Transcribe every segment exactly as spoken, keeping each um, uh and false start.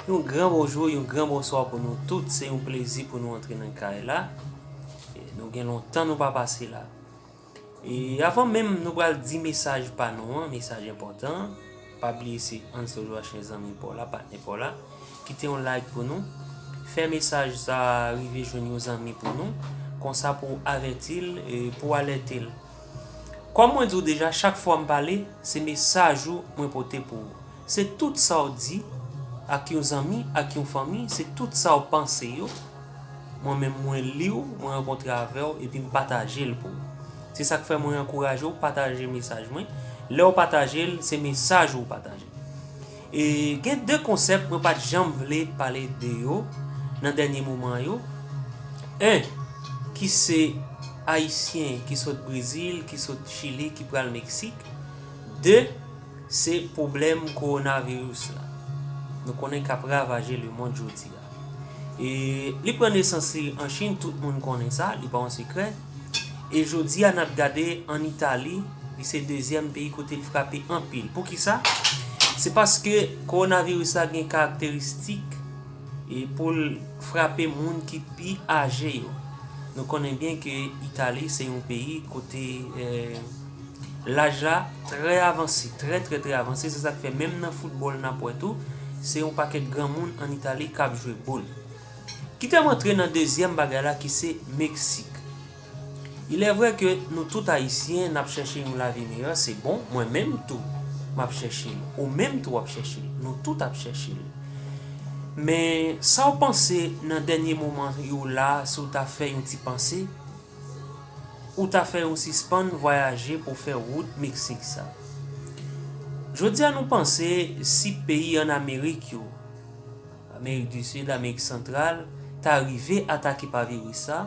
Yon gran bonjou, yon gran bonswa pou nou tout. Se yon plezi pou nou antre nan kay la. E nou gen lontan nou pa pase la. E avan menm nou pral di mesaj pa nou an, mesaj enpòtan, pa bliye se Ansello H, zanmi pa w la, patnè pa w la. Kite yon like pou nou. Fè mesaj sa rive jwenn yon zanmi pou nou. Konsa pou w avèti l, e pou w alète l. Kòm mwen di w deja, chak fwa m pale, se mesaj ou mwen pote pou ou. Se tout sa w di ak yon zanmi, ak yon fanmi, se tout sa w panse yo. Mwen menm, mwen li w, mwen rankontre avè w, epi m pataje l pou ou. Se sa k fè mwen ankouraje w pataje mesaj mwen. Lè w pataje l, se mesaj ou w pataje. E gen de konsèp mwen pa t janm vle pale de yo nan dènye moman yo. En, ki se Ayisyen ki sot Brezil, ki sot Chili, ki pral Meksik. De, se pwoblèm kowonaviris la. Nou konnen k ap ravaje lemonn jodi a. E li pran nesans li an Chin, tout moun konnen sa, li pa yon sekrè. E jodi a, n ap gade ann Itali, li se dezyèm peyi kote l frape anpil. Poukisa? Se paske kowonaviris la gen karakteristik e pou l frape moun ki pi aje yo. Nou konnen byen ke Itali se yon peyi kote, eh, laj la trè avanse, trè, trè, trè avanse. Se sa k fè menm nan foutbòl n ap wè tou, se yon pakèt granmoun ann Itali k ap jwe boul. Kite m antre nan dezyèm bagay la ki se Meksik. Il est vrai ke nou tout Ayisyen n ap chèche yon lavi meyè, se bon, mwen menm tou m ap chèche l, ou menm tou w ap chèche l, nou tout ap chèche l. Men sa w panse nan dènye moman yo la, si w ta fè yon ti panse, ou ta fè yon sispann vwayaje pou fè wout Meksik sa. Jodi a nou panse si peyi ann Amerik yo, Amerik di Sid, Amerik Santral, ta rive atake pa viris sa,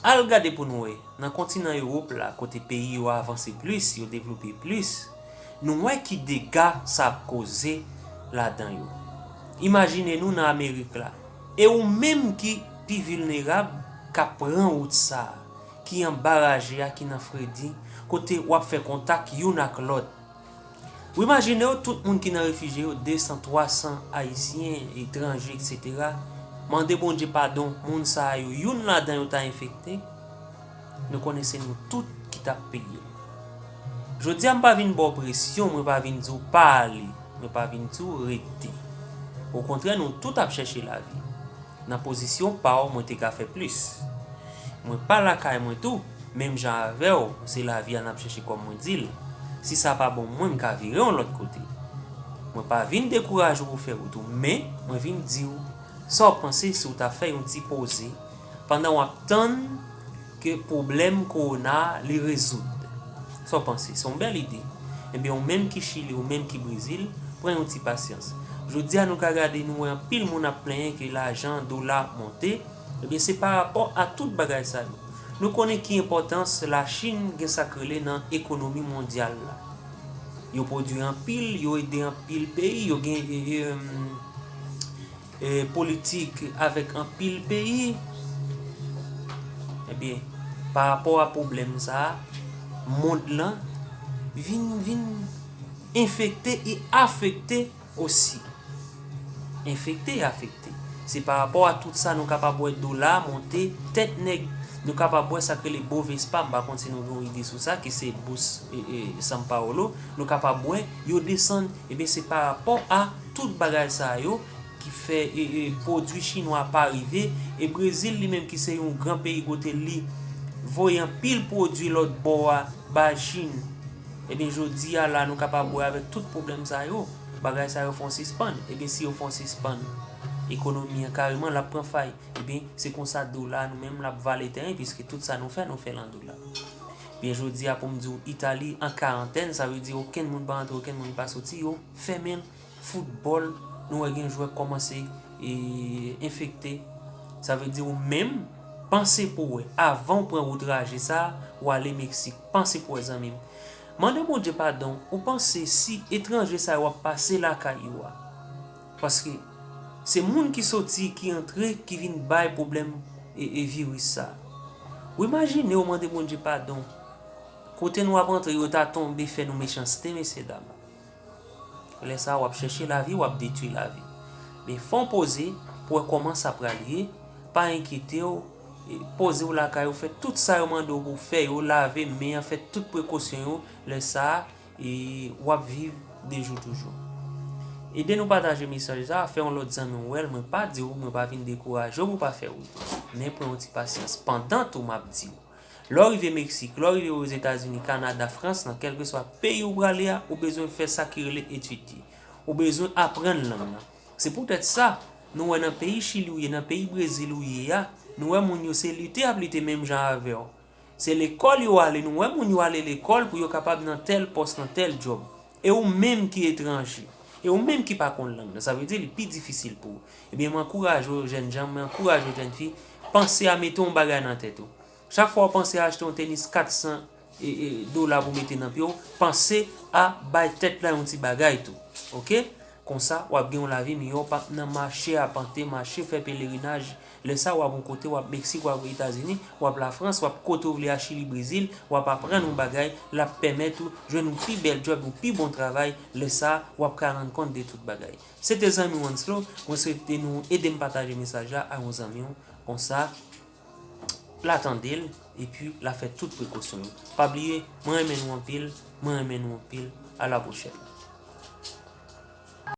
al gade pou nou wè, nan kontinan Ewòp la, kote peyi yo avanse plis, yo devlope plis, nou wè ki dega sa ap koze ladan yo. Imajine nou nan Amerik la, e ou menm ki pi vilnerab, k ap pran wout sa a, ki anba raje a, ki nan fredi, kote w ap fè kontak youn ak lòt. Ou imajine w, tout moun ki nan refijye yo, de san, twa san Ayisyen, etranje, etsetera, mande Bondye padon, moun sa a yo, youn ladan yo ta enfekte, nou konnen se nou tout ki t ap peye l. Jodi a, m pa vin ba w presyon, mwen pa vin di w pa ale, mwen pa vin di w rete. Okontrè, nou tout ap chèche lavi. Nan pozisyon pa w, mwen te ka fè plis. Mwen pa lakay mwen tou, menm jan avè w, se lavi a n ap chèche kòm mwen di l. Si sa pa bon mwen, m ka vire yon lòt kote. Mwen pa vin dekouraje w pou fè wout ou, men mwen vin di w sa w panse si w ta fè yon ti poze pandan w ap tann ke pwoblèm kowona a, li rezoud. Sa w panse? Se yon bèl ide. Ebyen, ou menm ki Chili, ou menm ki Brezil, pran yon ti pasyans. Jodi a, nou ka gade, nou wè anpil moun ap plenyen ke lajan, dola ap monte. Ebyen, se pa rapò a tout bagay sa yo. Nou konnen ki enpòtans Lachin gen sa k rele nan ekonomi mondyal la. Yo pwodui anpil, yo ede anpil peyi, yo gen, e, e, e, politik avèk anpil peyi, ebyen, pa rapò a pwoblèm sa a, mond lan vin, vin enfekte e afekte osi. Enfekte e afekte. Se pa rapò a tout sa nou kapab wè dola a monte, tèt nèg, nou kapab wè sa k rele Bovespa, m pa konn si nou gen yon ide sou sa, ki se bous, e, e, São Paulo, nou kapab wè yo desann, ebyen se pa rapò a tout bagay sa yo ki fè, e, e, pwodui chinwa pa rive, e Brezil li menm ki se yon gran peyi kote li voye anpil pwodui lòt bò a bay Chin. Ebyen, jodi a la, nou kapab wè avèk tout pwoblèm sa yo, bagay sa yo fè yon sispann. Ebyen, si yo fè yon sispann, ekonomi an kareman l ap pran fay. Ebyen, se konsa dola nou menm l ap vale teren, piske tout sa nou fè, nou fè l an dola. Ebyen, jodi a, pou m di w, Itali an karantèn, sa vle di okenn moun pa antre, okenn moun pa soti, yo fèmen l. Foutbòl, nou wè gen jwè k kòmanse, e, enfekte. Sa vle di ou menm, panse pou w wè, avan w pran wout raje sa a, w ale Meksik. Panse pou w wè, zanmi m. Mande Bondye padon, ou panse si etranje sa yo ap pase lakay yo a? Paske se moun ki soti, ki antre, ki vin bay pwoblèm, e, e viris sa a. Ou imajine w mande Bondye padon. Kote nou ap antre, yo ta tonbe fè nou mechanste, mesye dam. Lè sa a, w ap chèche lavi, w ap detwi lavi. E fè w poze pou wè kòman sa pral ye. Pa enkyete w. E poze w lakay ou, fè tout sa yo mande w pou w fè yo, lave men an, fè tout prekosyon yo. Lè sa a, e w ap viv de jou toujou. Ede nou pataje mesaj sa a, fè yon lòt zanmi w wè l. Mwen pa di w, mwen pa vin dekouraje w pou w pa fè wout ou. Men pran yon ti pasyans. Pandan tou, m ap di w, lè w rive Meksik, lè w rive Ozetazini, Kanada, Frans, nan kèlkeswa peyi ou prale a, ou bezwen fè sa ki rele etidye. Ou bezwen aprann lang nan. Se poutèt sa, nou wè nan peyi Chili ou ye, nan peyi Brezil ou ye a, nou wè moun yo se lite y ap lite menm jan avè w. Se lekòl yo ale, nou wè moun yo ale lekòl pou yo kapab nan tèl pòs, nan tèl djòb. E ou menm ki etranje, e ou menm ki pa konn lang nan, sa vle di li pi difisil pou ou. Ebyen, mwen ankouraje w, jèn jan, mwen ankouraje w, jèn fi, panse a mete yon bagay nan tèt ou. Chak fwa w panse a achte yon tenis kat san e, e, dola pou mete nan pye w, panse a bay tèt la yon ti bagay tou. Oke? Konsa, w ap gen yon lavi miyò, w p ap nan mache apante, mache fè pelerinaj. Lè sa a, w ap yon kote, w ap Meksik, w ap Etazini, w ap Lafrans, w ap kote w vle a, Chili, Brezil, w ap aprann yon bagay, l ap pèmèt ou jwenn yon pi bèl djòb, yon pi bon travay. Lè sa a, w ap ka rann kont de tout bagay. Se te zanmi w Anslo, mwen swete nou ede m pataje mesaj la a yon zanmi w. Konsa, l a tande l, epi l a fè tout prekosyon yo. Pa bliye, mwen renmen nou anpil, mwen renmen nou anpil. A la pwochèn.